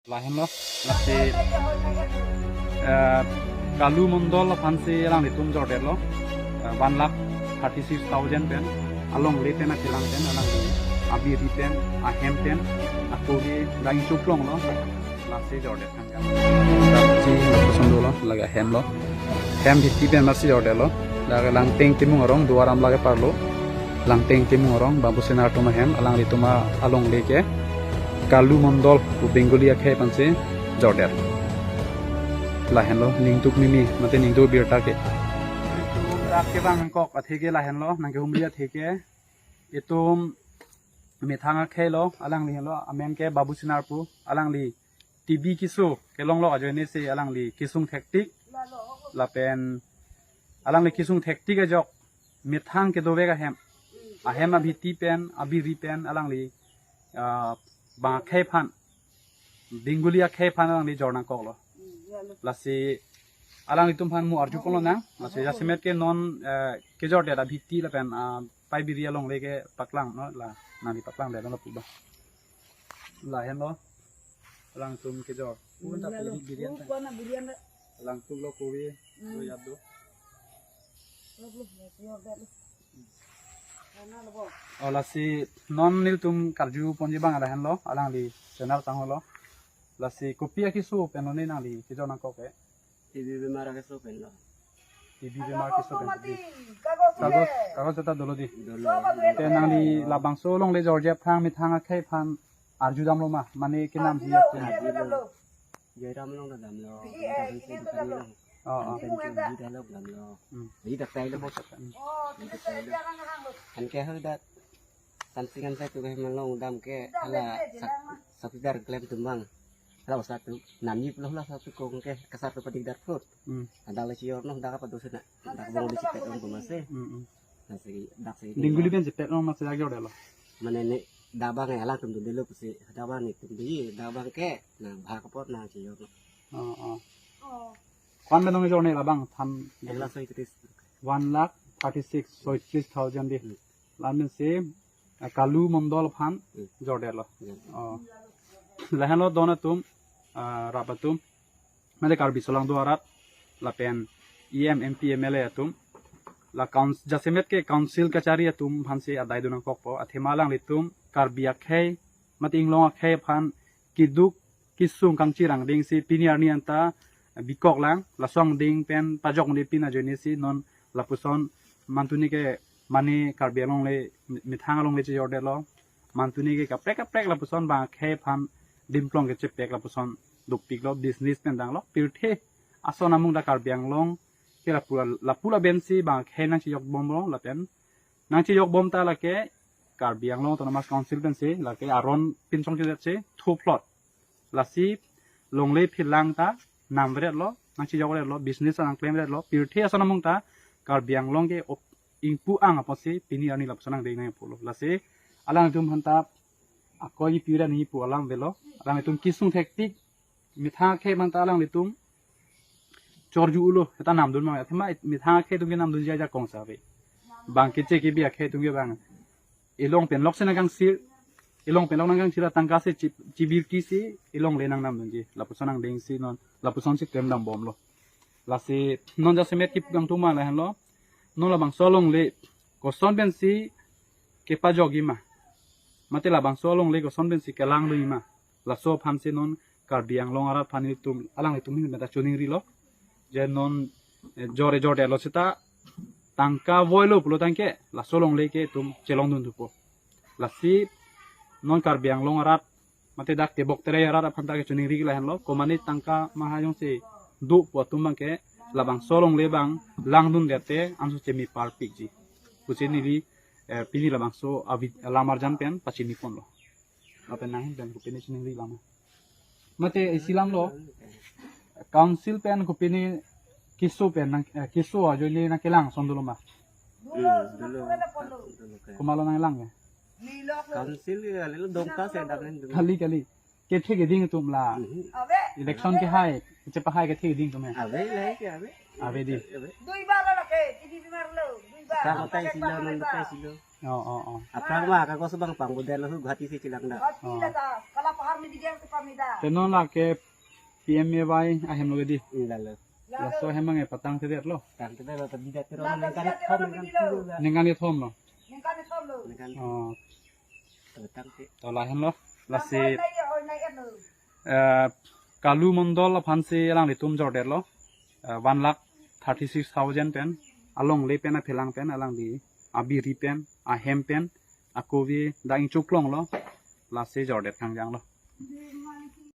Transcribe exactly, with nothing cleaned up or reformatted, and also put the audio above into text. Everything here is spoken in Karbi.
Lahenlo, lasi, eh, Kalu Mondol aphansi alanglitum jordetlo, eh, one lakh thirty six thousand pen, alongle pen akelang pen, alangli abiri pen, ahem pen, akori dang chuklonglo, lasi jordet thangkam. Si lapuson dolo, lake ahemlo. Hem bhitti pen amatsi jordetlo. Lake Langteng Timung arong, Duar Amla keparlo. Langteng Timung arong, Babu Senar atum ahem, alanglitum alongle ke Kalu Mondol pu Bengali akhei aphansi jordet. Lahenlo, ningduk mimi, mate ningduk birta ke. Rak kevangkok athe ke lahenlo, nangkehumri athe ke. Itum methang akheilo, alangli henlo, amen ke Babu Senar pu, alangli T B keso kelonglo ajoinesi alangli kesung thektik, lapen alangli kesung thektik ajok methang kedovek ahem, ahem abhitti pen, abiri pen, alangli, ah, bang akhei aphan, Bengali akhei aphan alangli jor nangkoklo. Lasi alanglitum aphan mo arju ponlonang, lasi jasemet ke non, eh, kejordet abhitti lapen, ah, pei biri alongle ke paklang, no, la, nangli paklang de, no, puba. Lahenlo, alangtum kejor. Pun tapi biri, biri. Alangtum lo kove, lo yado. Oh, lasi non nelitum karju ponji abang lahenlo, alangli channel tanglo. Lasi kopi akeso pen lo ne nangli kejor nangkok ke? T B bemar akeso pen lo. T B bemar akeso pen lo. Kagos, kagos seta dolo dei. Dolo. Te nangli labangso alongle jorji aphan methang akhei aphan arju damlo ma, mane kenamji atum. Arju damlo. Jairam along ta damlo. Pi, eh, Hansen ini tu Dukani damlo. Along. Oh, oh. Hansen Chowdhury dialog damlo. Hmm. Di dak tailo. Hmm. Oh, di dak tailo. Anke hadak Hansen Hansen tu ke malong dam ke hala sak-, sakdar klem atum abang. Hala satu nami pulo hala satu kong ke kasar tu padik dar fruit. Hmm. Ada le chior no dak apa dosen na. Dak bong di chipet long pemase. Hmm, hmm. Nasi dak si. Bengali pen chipet long mas lagi udah lo. Mane ne dabang ya alangtum dundelo pusi. Dabang ne tum di, dabang ke. Nah, bahak apa nah chior no. Oh, oh. Kwan pen long jor ne labang tham. Ela soi kritis. One lakh thirty six, soitis thousand dei. Hmm. Lapen si, eh, Kalu Mondol aphan Hmm. jordetlo. Hmm. Oh. Lahenlo don atum, ah, rap atum. Mane Karbi solangdo arat, lapen E M, M P, M L A atum. La couns-, jasemet ke council kachari atum aphansi adai do nangkokpo. Athema alanglitum Karbi akhei, mate inglong akhei aphan keduk kesung kangchirang dingsi pini arni anta bikok lang, laso angdeng pen pajok ne pin ajoinesi non lapuson mantuni ke mane Karbi alongle, methang alongle chejordetlo. Mantuni ke kaprek kaprek lapuson bang akhei aphan dimplong kechepek lapuson dopiklo, business pen danglo. Pirthe ason amung ta Karbi Anglong ke lapu, lapu labensi bang akhei nangchejok bomlo lapen nangchejok bom ta lake Karbi Anglong Autonomous Council pensi lake aron pinchong chedetsi thuphlot. Lasi longle philang ta namvretlo, nangchejokretlo, business nangklemvretlo, pirthe ason amung ta Karbi Anglong ke op-, ingpu-ang apotsi pini arni lapuson angdeng nangpulo. Lasi alangtum aphan ta akoi pira ni pu alam avelo, alangtum kesung thektik, methang akhei aphan ta alanglitum chorju ulo, seta namdun mang, athema methang akhei atum ke namdunji ajakong si ave. Bang keche kebi akhei atum ke bang. Elong pen lok si nangkangsir, elong pen lok nangkangsir atangka si chi-, chibirki si, elongle nangnamdunji. Lapuson angdengsi non, lapusonsi klem dambomlo. Lasi non jasemet kipudam atum ma lahenlo. Non labangso alongle, koson pensi kepajokji ma. Mate labangso alongle koson pensi kelangdunji ma. Laso aphansi non Karbi Anglong arat aphan itum, alanglitum ahin pen ta choningrilo. Je non, eh, jor ejordetlo seta tangka voilo pulo tangte laso alongle ke itum chelongdun thupo. Lasi non Karbi Anglong arat mate dak tebok terei arat aphan ta kechoningri ke lahenlo. Komane tangka maha jongsi do pu atum abang ke labangso alongle abang langdundet te anso chemi parpikji pusi neli, eh, pini labangso avi-, lam arjan pen pachini ponlo. Lapen nanghin pen kopine chiningri lama. Mate isi lamlo, council pen kopine keso pen nang, eh, keso ajoine nangkelang ason dolo ma? Hmm, dolo. Dolo ke. Komatlo nanglang ya? Council ke kali lo, Dongka si dak ning dolo. Kali, kali. Kethe keding atum la. Mhm. Election kehai, chepahai kethe keding atum ya? Ave, lahai ke ave. Ave dei. Ave. Dui bar lo ke, tini bar lo. Aphrang batai silo, non batai silo. Oh, oh, oh. Aphrang ma kagos abang pangbodet lo, hu Guwahati si chelang da. Oh. Te non lake P M A Y ahem lo di. Lalo. Laso ahem abang patangtedetlo. Tangtedetlo, ta bidet ro ningkan kethom, ningkan kethom lo. Ningkan kethom lo. Ningkan. Oh. Tangte. To lahenlo. Lasi, eh, Kalu Mondol aphansi alanglitum jordetlo. Eh, one lakh thirty six thousand pen, alongle pen, aphelang pen, alangli abiri pen, ahem pen, akove dak ingchuk longlo, lasi jordet kangjanglo.